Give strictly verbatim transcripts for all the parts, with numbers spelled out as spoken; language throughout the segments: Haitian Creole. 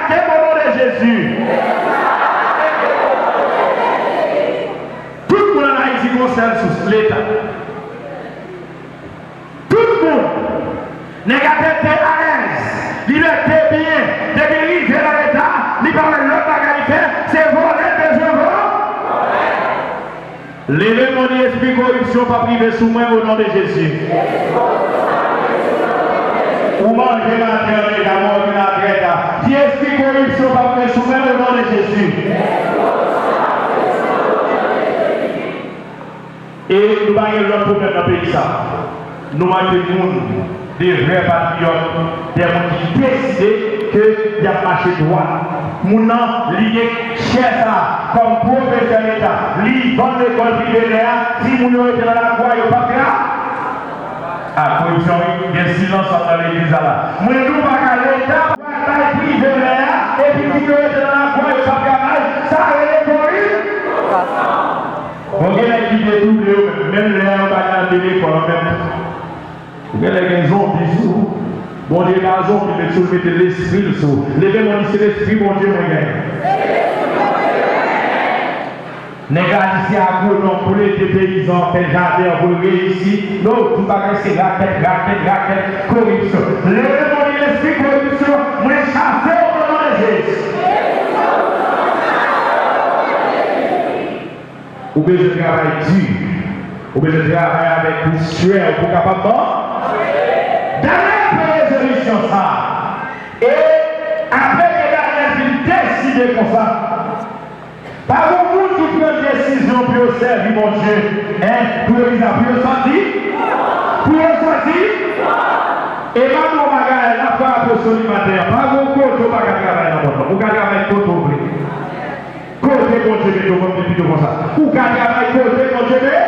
Te o non de Jezi. Tout moun ann Ayiti gon sèl sous, Leta. Tout moun. Nèg la te, te alèz. Li te byen. Depi l rive nan Leta, li pa wè lòt bagay li fè, se vòlè l bezwen vòlè. Leve men w, di, espri koripsyon p ap rive sou mwen, o non de Jezi. Ou manje nan tè an deja, mòdi nan tèt la. Di, espri koripsyon p ap rive sou mwen, o non de Jezi. E nou pa gen lòt pwoblèm nan peyi sa. Nou manke moun, de vrè patriyòt, de moun ki deside ke y ap mache dwat. Moun nan, li gen chè sa kòm pwofesè Leta, li vann lekòl prive lè a, timoun yo rete nan lakou a, yo p ap gra. A, koripsyon, wi, gen silans ann nan legliz la la. Mwen di w pa ka Leta, bay prive lè a, epi timoun yo rete nan lakou a, yo p ap travay, sa rele koripsyon. Bon, gen nèg ki detounen yo menm, menm lè yo pa t al de lekòl an menm tan. Ou genlè gen zonbi sou ou. Bondye pa zonbi, men si w mete lespri l sou ou. Leve men w, di, se lespri Bondye mwen genyen. Nèg la di se agwonòm pou l ede peyizan fè jaden an pou l reyisi. Non, tout bagay se rakèt, rakèt, rakèt, koripsyon. Leve men w, di, lespri koripsyon, mwen chase w o non de Jezi. Ou bezwen travay di. Ou bezwen travay avèk ou, swè, pou w kapab ban. Danyèl pran rezolisyon sa a. E apre ke Danyèl fin deside konsa, pa gen moun ki pran desizyon pou yo sèvi Bondye, en, pou yo di sa, pou yo sòti, pou yo sòti. E m ap di w yon bagay, l ap frape w sou li maten an. Pa gen yon kote w pa ka travay nan mond lan. Ou ka travay kote w vle. Kote Bondye mete w, kòm te pito konsa. Ou ka travay kote Bondye mete w.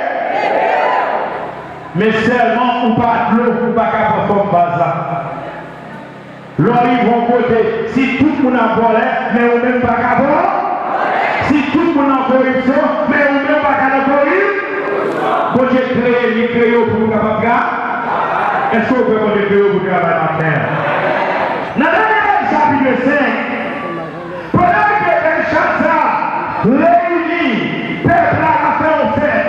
Men sèlman ou pa dlo, ou pa ka pran fòm baz la. Lè w rive yon kote, si tout moun ap vòlè, men ou menm pa ka vòlè. Si tout moun nan koripsyon, men ou menm pa ka nan koripsyon. Bondye kreye, li kreye w pou nou kapab travay. Èske w kwè Bondye kreye w pou travay maten an? Nan Danyèl chapit senk, pandan ke Bèlchaza reyini pèp la, l ap fè yon fèt.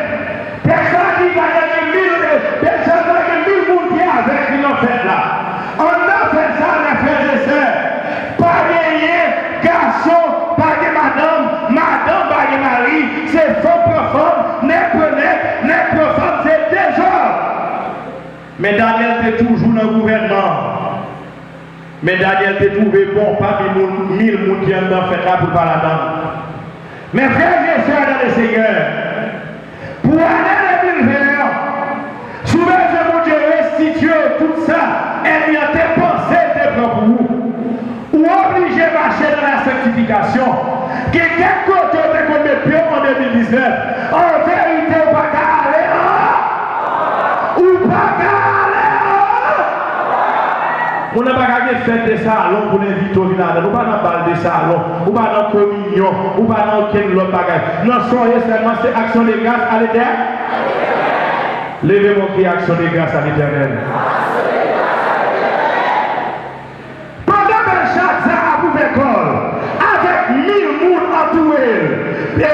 Tèks la di Danyèl gen mil, Bèlchaza gen mil moun ki avèk li nan fèt la. Anndan fèt sa, lè frè e sè, pa genyen gason, pa gen madanm, madanm pa gen mari, se fanm pran fanm, nèg pran nèg, nèg pran fanm, se dezòd. Men Danyèl te toujou nan gouvènman an. Men Danyèl te twouve bon pami moun, mil moun ki anndan fèt la pou l pa ladan l. Men frè e sè nan le Senyè, pou ane de mil ven an, si w bezwen Bondye restitye w tout sa ènmi an te panse l te pran pou ou, ou oblije mache nan lasanktifikasyon. Gen kèk kote w te konn met pye w an de mil diznèf, an verite, ou pa ka ale anlè. Ou pa ka ale anlè. Moun nan pa ka gen fèt de salon pou l envite w vin ladan l. Ou pa nan bal de salon. Ou pa nan kominyon. Ou pa nan okenn lòt bagay. Nan sa w ye sèlman, se aksyon de gras a Letènèl. Leve men w, kri aksyon de gras a Letènèl. Pandan Bèlchaza ap ouvè kò l, avèk mil moun antoure l, e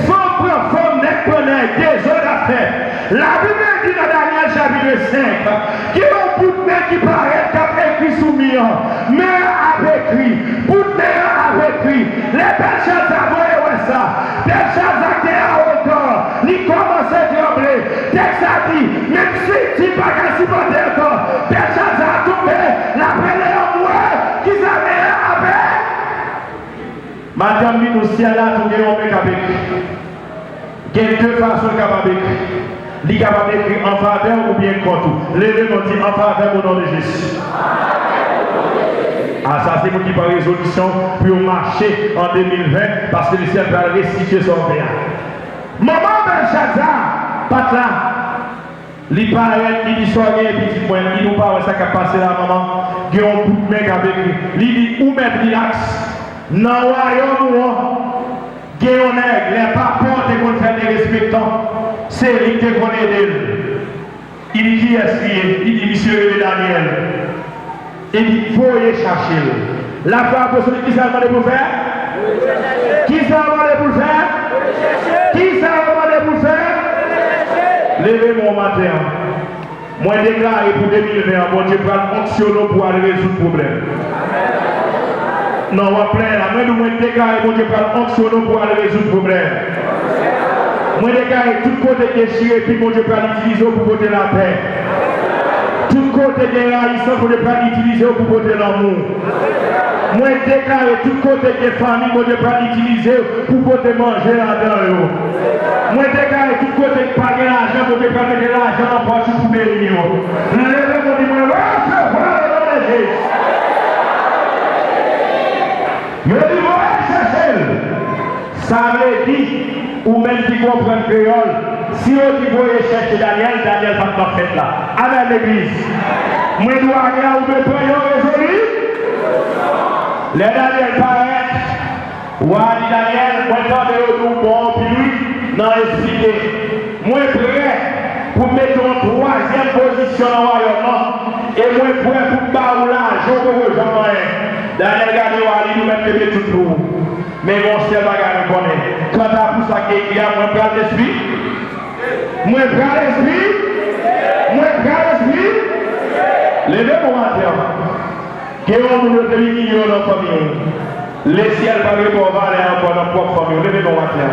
fanm pran fanm, nèg pran nèg, dezòd ap fèt. Labib la di nan Danyèl chapit senk, gen yon bout men ki parèt k ap ekri sou mi an. Men an ap ekri, bout men an ap ekri. Lè Bèlchaza voye wè sa, Bèlchaza te awogan, li kòmanse tranble. Tèks la di, menm si ti pa ka sipòte ankò, Bèlchaza tonbe, l ap rele anmwe, kisa men an ap ekri? Madanm, li nou syèl la tou gen yon men k ap ekri. Gen de fason l kapab ekri. Li kapab ekri an favè w oubyen kont ou. Leve men w, di, an favè m, o non de Jezi. A, sa se moun ki pran rezolisyon pou yo mache an de mil ven, paske Lesyèl pral restitye sa w fè a. Manman Bèlchaza pa t la. Li parèt, li di, "Sa w gen, pitit mwen?" Li di, "Ou pa wè sa k ap pase la, manman? Gen yon bout men k ap ekri." Li di, "Ou mèt rilaks. Nan wayòm ou an, gen yon nèg, lè papa w te konn fè derespektan, se li k te konn ede l." Li di, "Kiyès li ye?" Li di, "Misye rele Danyèl." Li di, "Voye chache l. Lafwa apostolik, kisa l mande pou l fè? Kisa l mande pou l fè? Kisa l mande pou l fè? Leve men w maten an. Mwen deklare pou de mil ven an, Bondye pral onksyone w pou w al rezoud pwoblèm. Non, w ap plenyen la. Mwen di w, mwen deklare Bondye pral onksyone w pou w al rezoud pwoblèm. Mwen deklare tout kote k gen chirepit, Bondye pral itilize w pou pote lapè. Tout kote gen rayisans, Bondye pral itilize w pou pote lanmou. Mwen deklare tout kote gen fanmi, Bondye pral itilize w pou pote manje ladan yo. Mwen deklare tout kote k pa gen lajan, Bondye pral mete lajan nan pòch ou pou beni yo. Leve men w, di mwen resevwa o non de Jezi. Yo di voye chèche l. Sa vle di, ou menm ki konprann kreyòl, si yo di voye chèche Danyèl, Danyèl pa t nan fèt la. Amèn, legliz. Mwen di w, ane a ou dwe pran yon rezolisyon. Lè Danyèl parèt, wa a di Danyèl, mwen tande yo di w bon anpil wi nan esplike. Mwen prè pou m mete w an twazyèm pozisyon nan wayòm nan, e mwen prè pou m ba ou lajan ou poko janm manyen. Danyèl gade wa a, li di w mèt kenbe tout pou ou. Men gen yon sèl bagay mwen konnen. Kanta pou sa k ekri a, mwen pral espri. Mwen pral espri. Mwen pral espri. Leve men w atè. Gen yon moun yo te imilye w nan fanmi w. Lesyèl pa gen ba w valè ankò nan pwòp fanmi w. Leve men w atè.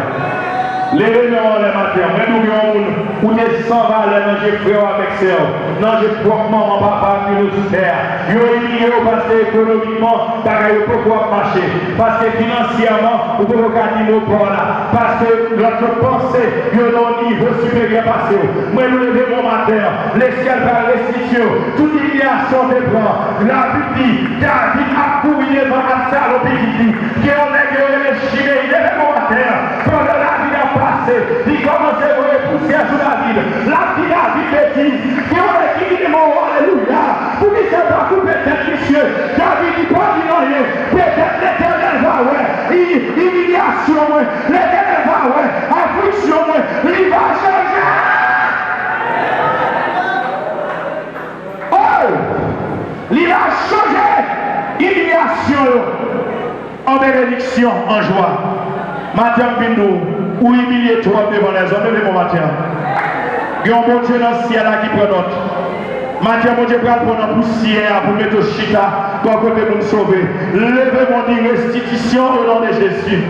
Leve men w anlè maten an. Mwen di w gen yon moun, ou te san valè nan je frè w avèk sè w, nan je pwòp manman, papa ak moun yo sou tè a. Yo imilye w paske ekonomikman, bagay yo poko ap mache. Paske finansyèman, ou poko ka di mo pa w la. Paske lòt yo panse yo nan yon nivo siperyè pase w. Mwen di w leve men w maten an. Lesyèl pral restitye w tout imilyasyon w te pran. Labib di, David ap kouri devan Absalon pitit li. Gen yon nèg yo rele Chimeyi, leve men w atè. Pandan David ap pase, li kòmanse voye pousyè sou David. L ap di David betiz. Gen yon nèg ki vin di mwen, o, alelouya. Poukisa w pa koupe tèt misye? David di, pa di anyen. Petèt Letènèl va wè i-, imilyasyon mwen. Letènèl va wè afliksyon mwen. Li va chanje. Oh! Li va chanje imilyasyon yo an benediksyon, an jwa. Maten an, m vin di w, ou imilye twòp devan lèzòm. Leve men w maten an. Gen yon Bondye nan syèl la ki pran nòt. Maten an, Bondye pral pran nan pousyè a pou l mete w chita bò kote moun sove. Leve men w, di restitisyon o non de Jezi.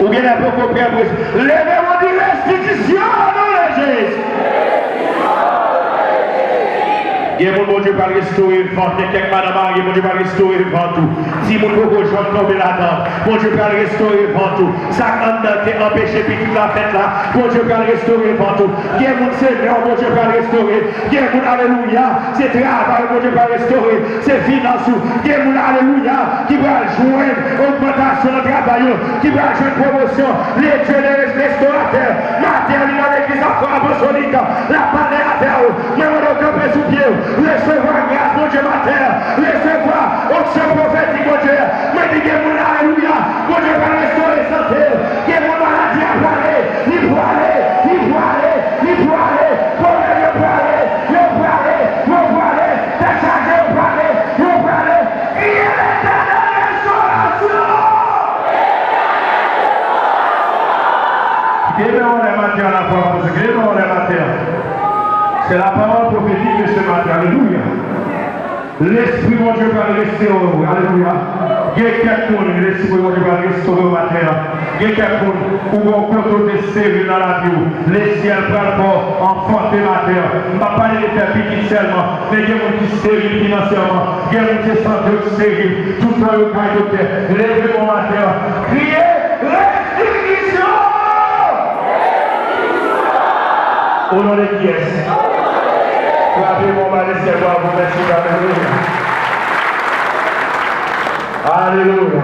Ou genlè poko prè pou resi-, leve men w, di restitisyon o non de Jezi. Gen moun Bondye pral restore vant, gen kèk madanm marye, Bondye pral restore vant ou. Timoun poko janm tonbe ladan, Bondye pral restore vant ou. Sa k anndan te anpeche pitit la fèt la, Bondye pral restore vant ou. Gen moun se men w Bondye pral restore. Gen moun, alelouya, se travay ou Bondye pral restore. Se finans ou. Gen moun, alelouya, ki pral jwenn ogmantasyon nan travay yo, ki pral jwenn pwomosyon. Le Dieu de rèstoratè, maten an, li nan legliz Lafwa Apostolik, l ap pale avè w. Mwen mande w kanpe sou pye w, resevwa gras Bondye maten an, resevwa onksyon pwofetik Bondye a. Mwen di gen moun la, alelouya, Bondye pral restore sante l. Gen moun maladi a prale, li prale, li prale, li prale, pwoblèm yo prale, yo prale, yo prale, tèt chaje yo prale, yo prale. Kriye Letènèl restorasyon! Leve men w anlè maten an, Lafwa Apostolik, leve men w anlè maten an. C'est la parole prophétique de ce matin. Alléluia. Lespri Bondye pral restore w. Alelouya. Gen kèk moun, Lespri Bondye pral restore w maten an. Gen kèk moun, ou gen yon kote w te esteril nan lavi w. Lesyèl pral ba w anfante maten an. M p ap pale de fè pitit sèlman, men gen moun ki esteril finansyèman. Gen moun ki santi yo esteril. Tout tan yo kay doktè. Leve men w maten an. Kriye restitisyon! O non de kiyès? Frape men w ba Lesyèl bravo, mèsi, alelouya. Alelouya.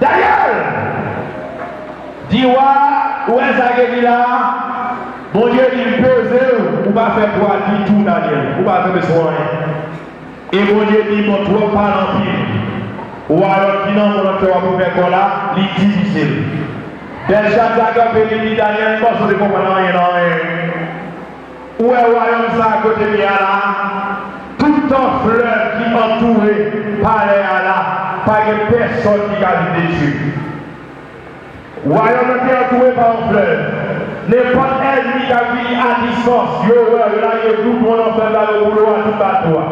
Danyèl! Di wa, ou wè sa k ekri la? Bondye di l poze w, ou pa fè pwa ditou, Danyèl. Ou pa fè bezwen anyen. E Bondye di, bon, twòp pale anpil. Wayòm ki nan mond nan fè w ap ouvè kò la, li divize l. Bèlchazar kanpe, li di Danyèl, m panse w te konprann anyen nan anyen. Ou wè wayòm sa a kote m ye a la a? Tout Tan flèv ki antoure palè a la, pa gen pèsòn ki ka vin detwi. Wayòm nan te antoure pa yon flèv. Nenpòt ènmi k ap vini a distans, yo wè w, yo lage goudwon nan flèv la, yo boule w a tout bato a.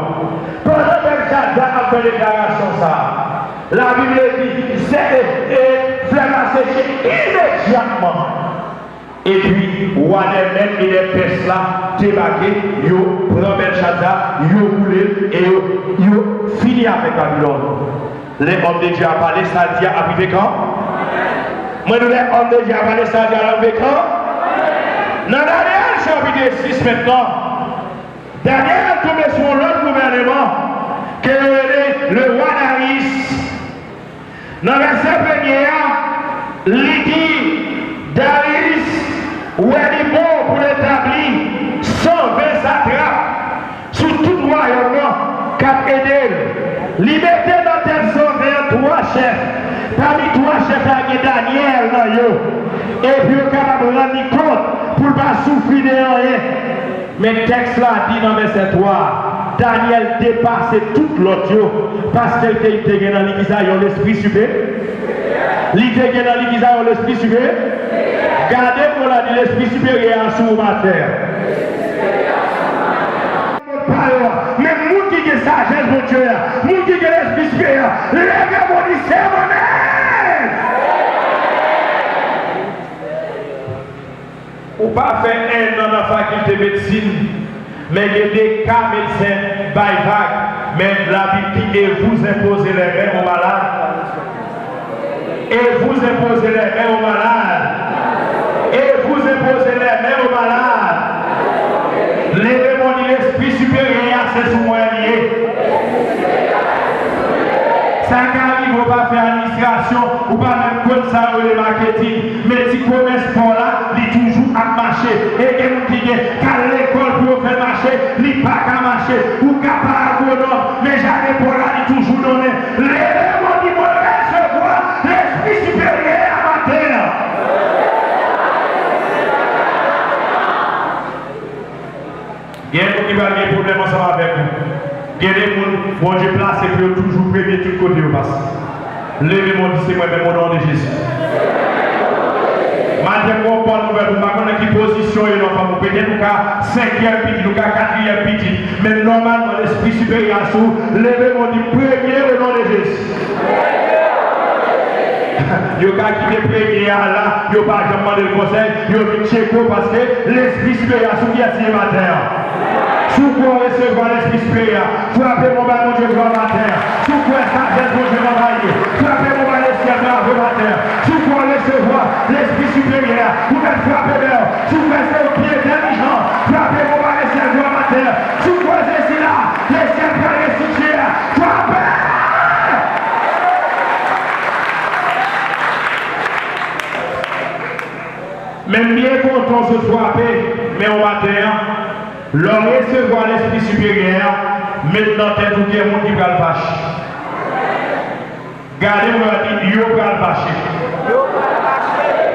Pandan Bèlchadza ap fè deklarasyon sa a, Labib di, se, e, e, flèv la seche imedyatman. Epi, wa dè Mèd e dè Pès la debake, yo pran Bèlchadza, yo boule l, e yo, yo fini avèk Babilòn. Lè òm de Dye a pale, sa l di a ap rive kan? Mwen di w, lè òm de Dye a pale, sa l di a ap rive kan? Nan Danyèl chapit sis mentnan, Danyèl tonbe sou yon lòt gouvèneman ke yo rele lewa Darius. Nan vèsè premye a, li di, Darius wè li bon pou l etabli san ven satrap sou tout wayòm nan k ap ede l. Li mete nan tèt san ven an twa chèf. Pami twa chèf la, gen Danyèl nan yo. Epi yo kapab rann li kont pou l pa soufri de anyen. Men tèks la di nan vèsè twa a, Danyèl depase tout lòt yo, paske l te, te gen nan li kisa? Yon lespri sipe-, li te gen nan li kisa? Yon lespri sipe-, gade mo la di lespri siperyè a sou ou maten an. Pa yo, men moun ki gen sajès Bondye a, moun ki gen lespri siperyè a, leve men w di, se mwen menm! Ou pa fè enn an nan fakilte medsin, men gen de ka medsen bay vag, men Labib di, et vous imposez les mains aux malades. Et vous imposez les mains aux malades. Et vous imposez les mains aux malades. Leve men w di lespri siperyè a se sou mwen li ye. Sa ka rive w pa fè administrasyon, ou pa menm konn sa yo rele maketing, men ti komès pa w la, li toujou ap mache. E gen moun ki gen k al lekòl pou yo fè l mache, li pa ka mache. Ou ka pa agwonòm, men jaden pa w la, li toujou donnen. Leve men w di, mwen resevwa lespri siperyè a maten an. Gen moun ki pral gen pwoblèm ansanm avèk ou. Gen de moun Bondye plase pou yo toujou premye tout kote yo pase. Leve men w di, se mwen menm, o non de Jezi. Maten m gen yon bòn nouvèl pou m, pa konnen ki pozisyon w ye nan fanmi w. Petèt ou ka senkyèm pitit, ou ka katriyèm pitit. Men nòmalman, lespri siperyè a sou ou. Leve men w di, premye, o non de Jezi. Yo ka kite premye a la, yo pa janm mande l konsèy, yo vin tcheke w paske lespri siperyè a sou kiyès li ye maten an. Si w kwè w resevwa lespri siperyè a, frape men w bay Bondye glwa maten an. Si w kwè sajès Bondye anvayi w, frape men w bay lesyèl bravo maten an. Si w kwè w resevwa lespri siperyè a, ou mèt frape men w. Si w kwè se yon pye entèlijan, frape men w bay lesyèl glwa maten an. Si w kwè se sila lesyèl pral restitye a, frape! Men m byen kontan w sot frape men w maten an. Lè w resevwa lespri siperyè a, met nan tèt ou gen moun ki pral fache. Gade moun nan, di, yo pral fache.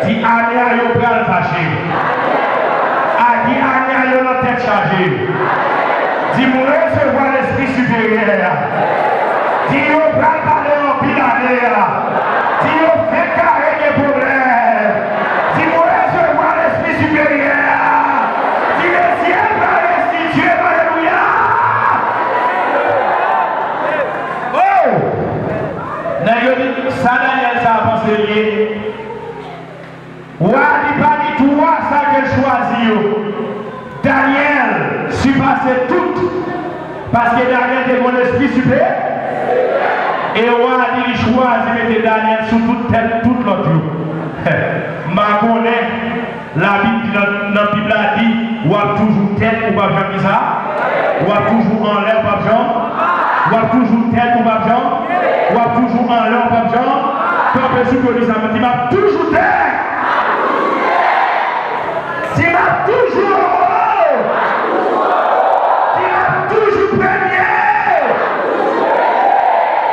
Di, ane a, yo pral fache. A, di, ane a, yo nan tèt chaje. Di, mwen resevwa lespri siperyè a. Di, yo pral pale anpil ane a. Di, yo fenk kare gen pwoblèm. Di, mwen resevwa lespri siperyè a. Di, lesyèl pral restitye m, alelouya. Oh! Nèg yo di, sa Danyèl sa a panse l ye? Wa a di, pami twa sa ke l chwazi yo, Danyèl sipase tout, paske Danyèl te gen yon lespri sipe-, e wa a di li chwazi mete Danyèl sou tout tèt tout lòt yo. M pa konnen. Labib di nan, nan Bib la di, w ap toujou tèt, ou p ap janm ki sa? W ap toujou anlè, ou p ap janm? W ap toujou tèt, ou p ap janm? W ap toujou anlè, ou p ap janm? Kanpe sou pye w, di sa, di, m ap toujou tèt. Di, m ap toujou anwo. Di, m ap toujou premye.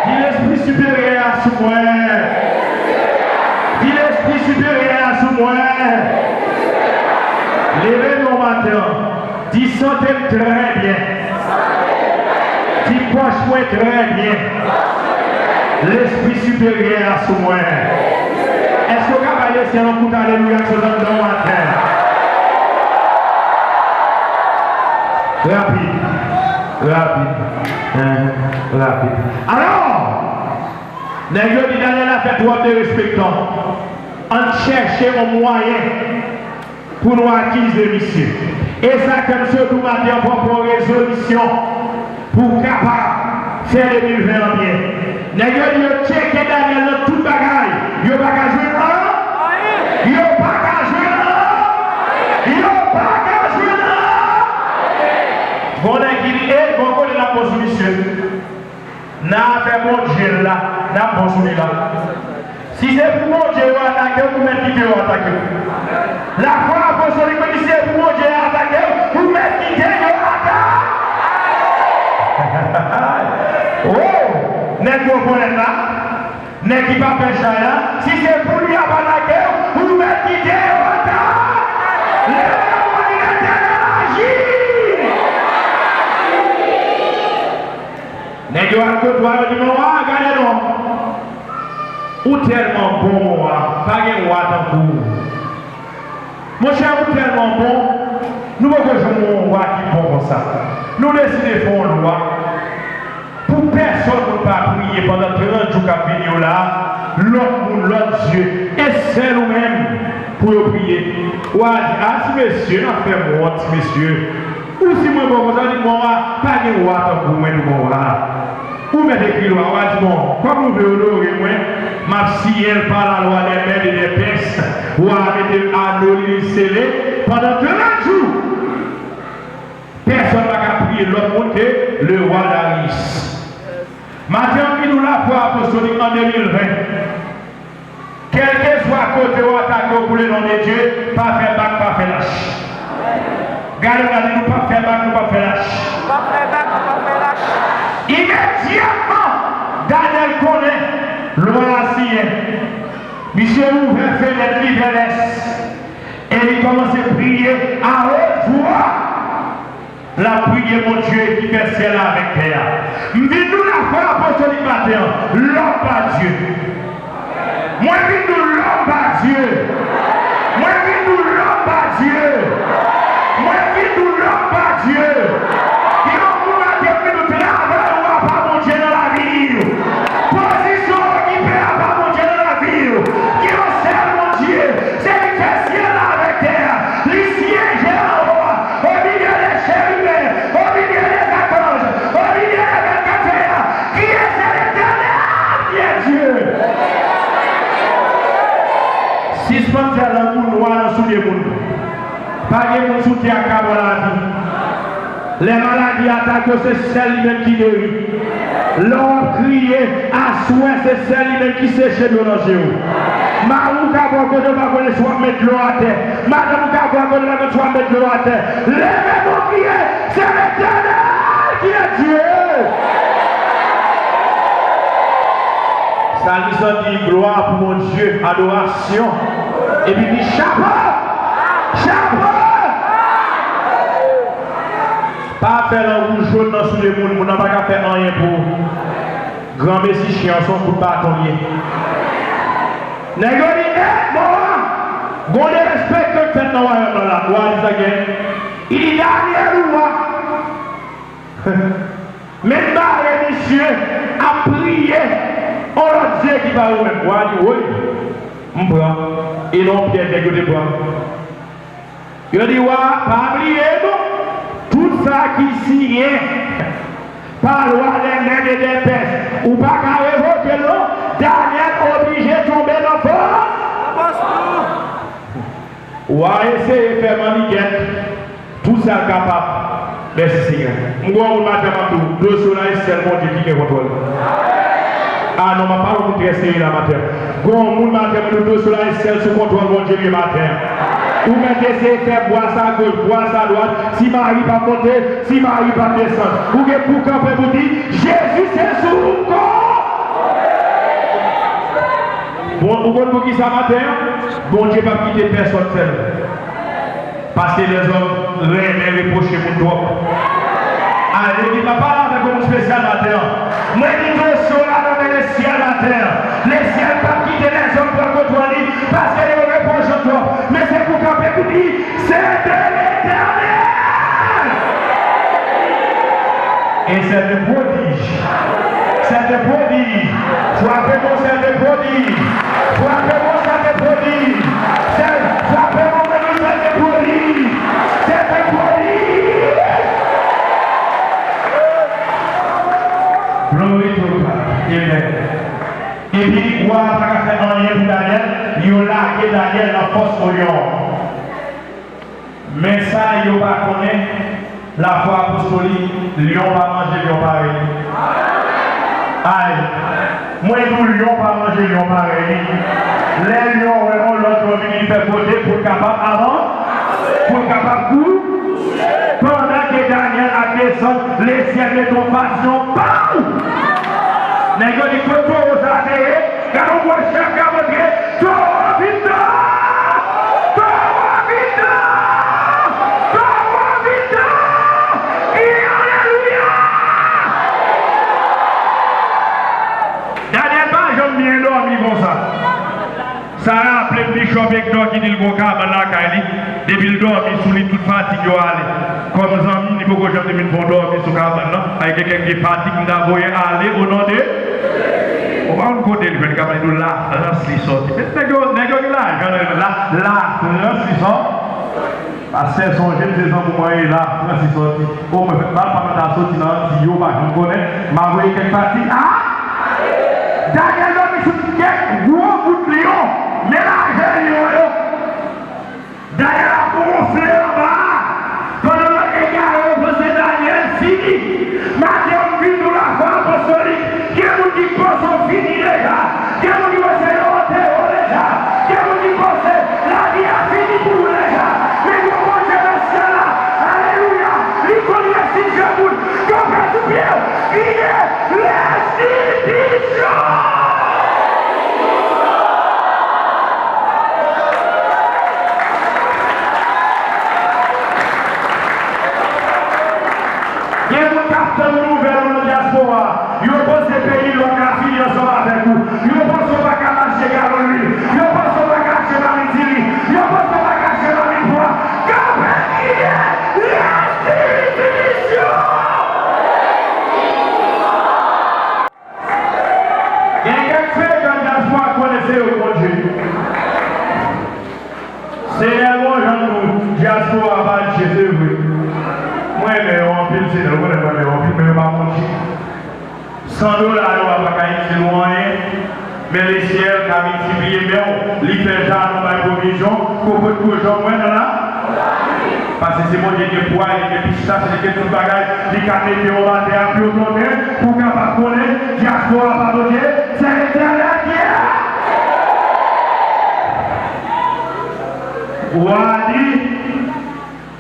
Di, lespri siperyè a sou mwen. Di, lespri siperyè a sou mwen. Leve men w maten an. Di, sante m trè byen. Di, kòch mwen trè byen. Lespri siperyè a sou mwen. Èske w ka bay lesyèl yon kout alelouya k sot anndan w atè? Rapid. Rapid. Hein, rapid. Alò, nèg yo di Daniel la fè twòp derespektan. Ann chèche yon mwayen pou nou akize misye. E sa fè m sot maten an pran pran rezolisyon pou w kapab fè de mil ven an byen. Nèg yo di yo tcheke Daniel nan tout bagay. Yo pa ka jwenn an. Yo pa ka jwenn an. Yo pa ka jwenn an. Bon, nèg ki di, e, bon, kote n ap bon sou misye. Nan afè Bondye la, n ap bon sou li la. Si se pou Bondye yo atake w, ou mèt kite yo atake w. Lafwa apostolik mwen di, si se pou Bondye yo atake w, ou mèt kite yo atake. Oh! Nèg yo konnen la. Nèg ki pa pè chay la, si se pou li y ap atake w, ou mèt kite yo atake. Leve men w, di, Letènèl aji. Nèg yo al kot wa, yo di, men wa, gade non. Ou tèlman bon, men wa, pa gen wa tankou w. Monchè, ou tèlman bon, nou poko janm wè yon wa ki bon konsa. Nou deside fè yon lwa pou pèsonn moun pa priye pandan trant jou k ap vini yo la, lòt moun, lòt dye, e sèl ou menm pou yo priye. Wa di, a, ti mesye, n ap fè m wont, ti mesye. Ou si mwen bon konsa, di, bon, wa, pa gen wa tankou mwen, di, bon, wa. Ou mèt ekri lwa, wa di, bon, kòm ou vle onore mwen, m ap siyen l pa lalwa dè mèt e dè pès, wa mete ano li sele pandan trant jou. Pèsonn pa ka priye lòt moun ke le wa Darius. Maten an, m vin nou lafwa apostolik an de mil ven. Kèlkeswa kote w atake w pou le non de Dye, pa fè bak, pa fè lach. Gade, gade, nou p ap fè bak, nou p ap fè lach. Nou p ap fè bak, nou p ap fè lach. Imedyatman, Danyèl konnen lwa a siyen. Misye ouvè fenèt li vè lès e li kòmanse priye a wot vwa. L ap priye Bondye ki fè syèl la avèk tè a. M vin nou lafwa apostolik maten an, lòm pa Dye. Mwen vin nou lòm pa Dye. Mwen vin nou lòm pa Dye. Mwen vin nou lòm pa Dye. Gen yon moun maten vin nou travay ou a pa Bondye nan lavi w. Pozisyon w okipe a pa Bondye nan lavi w. Gen yon sèl Bondye, se li k fè syèl la avèk tè a. Li syeje anwo a. Au milieu des chérubins, au milieu des archanges, au milieu des vingt-quatre veillants, criez, c'est l'Éternel qui est Dieu. Sispann fè lanmou nwa nan soulye moun. Pa gen moun sou tè a k ka ba w lavi. Lè maladi atake w, se sèl li menm ki geri. Lè w ap kriye, aswè se sèl li menm ki seche dlo nan je w. Mari w ka bò kote w pa konnen si w ap met dlo atè. Madanm ou ka bò kote w pa konnen si w ap met dlo atè. Leve men w kriye, c'est l'Éternel qui est Dieu. Salmis lan di glwa pou Bondye, adorasyon. Epi di chapo! Chapo! Pa fè lanmou jòn nan soulye moun, moun nan pa ka fè anyen pou ou. Granmesi chen an se yon kout baton l ye. Nèg yo di, e, bon, gon derespektan k fèt nan wayòm nan la. Wa a di sa gen. Li di Danyèl ou wa. Men bare misye ap priye yon lòt dye ki pa ou menm. Wa a di, woy, m pran. E nan yon pyèj nèg yo te pran. Yo di, wa, pa bliye non, tout sa ki siyen pa lwa dè Mèd e dè Pès, ou pa ka revoke l non. Danyèl oblije tonbe nan fòs. Wa eseye fè manniken tout sa l kapab. Mèsi, Senyè. M gen yon moun maten m ap di w, dosye w la, e sèl Bondye ki gen kontwòl. A non, m ap pale yon moun trè serye la maten. Gen yon moun maten m ap di w, dosye w la, e sèl sou kontwòl Bondye l ye maten. Ou mèt eseye fè bwa sa goch, bwa sa dwat, ti mari p ap monte, ti mari p ap desann. Ou gen pou kanpe pou di, Jezi se sou kò. Bon, ou konn poukisa maten an? Bondye p ap kite pèsonn sèl. Paske lèzòm renmen repwoche moun twòp. Alè ki pa pale avèk yon moun espesyal maten an. Mwen di, dosye w la nan men lesyèl maten an. Lesyèl p ap kite lèzòm pran kontwòl li, paske yo reproche w twòp. Men se pou kanpe pou di, se de Letènèl! Et c'est un prodige. C'est un prodige. Frape bon, c'est un prodige. Frape bon, c'est un prodige. C'est, frape bon, c'est un prodige. C'est un prodige. Glory to God. Amen. Epi, wa a pa ka fè anyen pou Danyèl, yo lage Danyèl nan fòs o lyon. Men sa yo pa konnen, lafwa apostolik, lyon pa manje lyon parèy li. Ay, mwen di w, lyon pa manje lyon parèy li. Lè lyon wè yon lòt lyon vini, li fè kote pou l kapab avan, pou l kapab kou. Pandan ke Danyèl ap desann, lesyèl mete yon vazyon, paw! Nèg yo di, kote towo sa a te ye? Gade yon gwo chèf k ap antre, towo vin dòmi! Towo vin dòmi! Towo vin dòmi! Alelouya! Danyèl pa janm byen dòmi konsa. Sa raple m Bishop Hector ki di l gon kabann lakay li, depi l dòmi sou li, tout fatig yo ale. Kòm zanmi, li poko janm te vin fè yon dòmi sou kabann nan. Ay, gen kèk vye fatig m ta voye ale, o non de. Ou pa konn kote li jwenn kabann, li di w Lafrans li sòti. Men nèg yo, nèg yo gen lajan, la, Lafrans li sòti. Pastè, sonje m se zanmi w mwen ye, Lafrans li sòti. O, mwen fèk mal pa mwen ta soti nan Antiy yo, pa janm konnen. M a voye kèk pati. A! Danyèl dòmi sou kèk gwo bout lyon, men lajè lyon yo. Danyèl ap wonfle anba a. Pandan lòt egare yo panse Danyèl fini. Maten an, m vin pou lafwa apostolik. Gen moun ki panse w fini deja. Gen moun ki panse yo antere w deja. Gen moun ki panse lavi a fini pou ou deja. Men gen yon Bondye nan syèl la. Alelouya. Li konn resitye moun. Kanpe sou pye w. Kriye, restitisyon! Gen moun k ap tann nouvèl ou nan dyaspora. Yo panse peyi lòk la fini ansanm avèk ou. Yo panse w pa ka achte galon lwil. Yo panse w pa ka achte marin diri. Yo panse w pa ka achte marin pwa. Kanpe, kriye, restitisyon! Gen kèk feyton dyaspora konnen se yo k Bondye. Senyè gon jan nou, dyaspora pa Dye, se vre. Mwen renmen yo anpil, Senyè, ou konnen mwen renmen yo anpil, men yo pa Bondye. San dola yo a pa ka itil ou anyen, men lesyèl ka miltipliye men w, li fè jaden, bay pwovizyon, ke w potko janm wè nan la. Paske se Bondye gen pwa, li gen pistach, li gen tout bagay, li ka mete yo anba tè a, pye w plonnen, pou w kapab konnen, dyaspora pa Bondye, se Letènèl ki ye. Wa a di,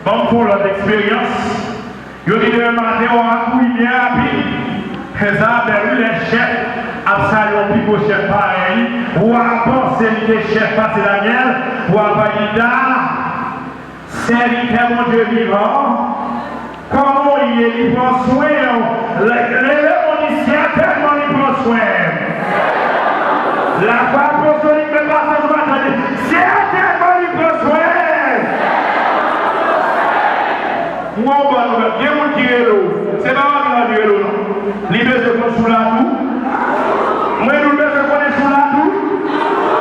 ban m fè yon lòt eksperyans. Yo di demen maten, wa a kouri byen rapid. Fè sa bèl wi, lè chèf ap salye yon pi gwo chèf parèy li. Wa a panse li te chèf pase Danyèl. Wa a pa di, Da, sèvitè Bondye vivan an, kòman w ye? Li pran swen w? Leve men w, di, sètènman li pran swen m. Lafwa apostolik, men pa sa nou pa tande. Sètènman li pran swen m. M gon bon nouvèl. Gen moun ki rele w. Se pa Marie Ange rele w non. Li bezwen konn si w la tou. Mwen di w l bezwen konnen si w la tou.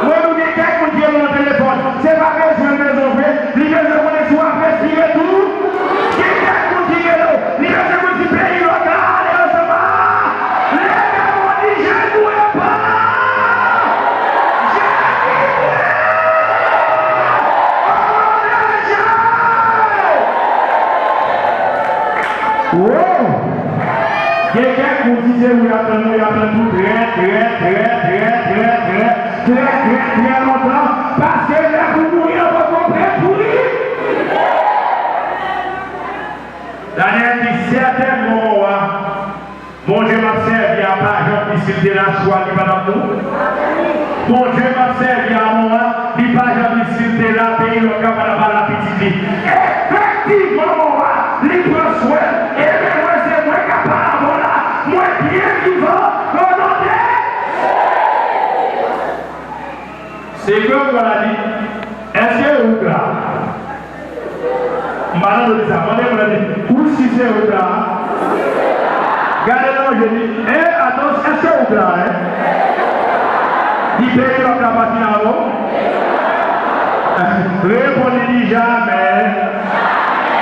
Mwen di w gen kèk moun ki rele w nan telefòn. Se pa bezwen l bezwen w vre. Li bezwen konnen si w ap respire tou. Gen kèk moun ki rele w. Li bezwen konn si peyi lòt la ale ansanm a. Leve men w, di, Jezi, ou e pa. Jezi, ou e. O non de Jezi. Wow! Gen kèk moun, si se ou y ap tann, ou y ap tann pou trè, trè, trè lontan, paske lè pou mouri an poko prè pou li. Danyèl di, sètènman, mon wa, Bondye m ap sèvi a pa janm di si l te la chwa li pa t ap mouri. Bondye m ap sèvi a, mon wa, li pa janm di si l te la, peyi lòk la pa t ap al a pitit li. Efektivman, mon wa, li pran swen l. Ebyen, mwen se mwen. Se kreyòl la di, èske ou gra? M pa tande sa. Mande moun nan di, ou si se ou gra? Gade nan je li, e, atann, èske ou gra, en? Li peye lòt la pa fin avè w? Reponn li, di, jamè.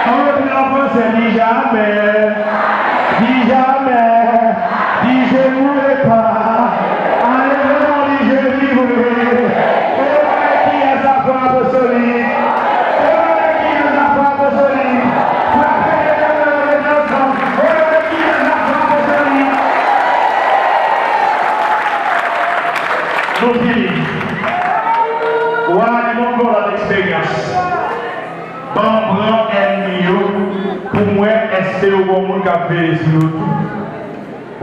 An repri an fransè, di, jamè. Di, jamè. Di, je mourrai pas. Ale, non, di, je vivrai. Kiyès la frape solid? Kiyès la frape solid? Frape solid. Nou fini. Wa a di, bon, bon, lòt eksperyans. Ban m pran ènmi yo pou m wè èske yo gon moun k ap veye sou yo tou.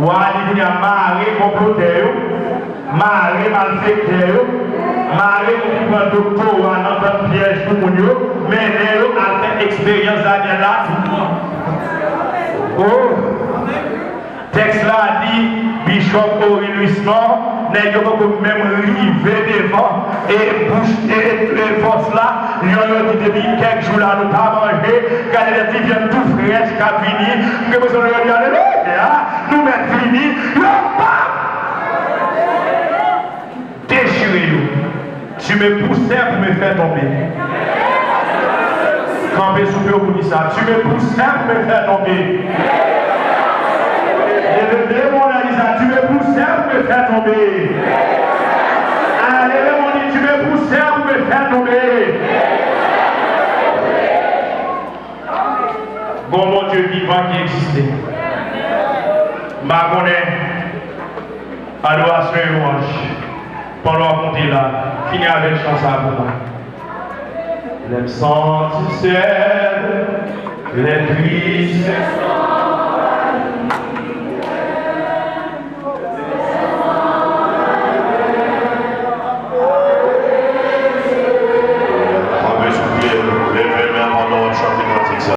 Wa a di kounye a, mare konplotè yo, mare malfektè yo, mare moun ki pran doktora nan tann pyèj pou moun yo, mennen yo al fè eksperyans Danyèl la tou. Oh! Tèks la di, Bichòp Henri Louis Nord, nèg yo poko menm rive devan e bouch e, e fòs la, lyon yo di depi kèk jou la nou pa manje, gade de ti vyann tou frèch k ap vini, m gen enpresyon lyon yo di alelouya, nou mèt vini, yo p ap dechire yo. Tu me poussais pour me faire tomber. Kanpe sou pye w pou di sa. Tu me poussais pour me faire tomber. Leve de men w la, di sa. Tu me poussais pour me faire tomber. Ah, leve men w, di, tu me poussais pour me faire tomber. Gon Bondye vivan ki egziste. M pa konnen. Adorasyon e lwanj. Pandan w ap monte la, fini avèk chan sa pou mwen. Lè m santi m sèl, lè tris.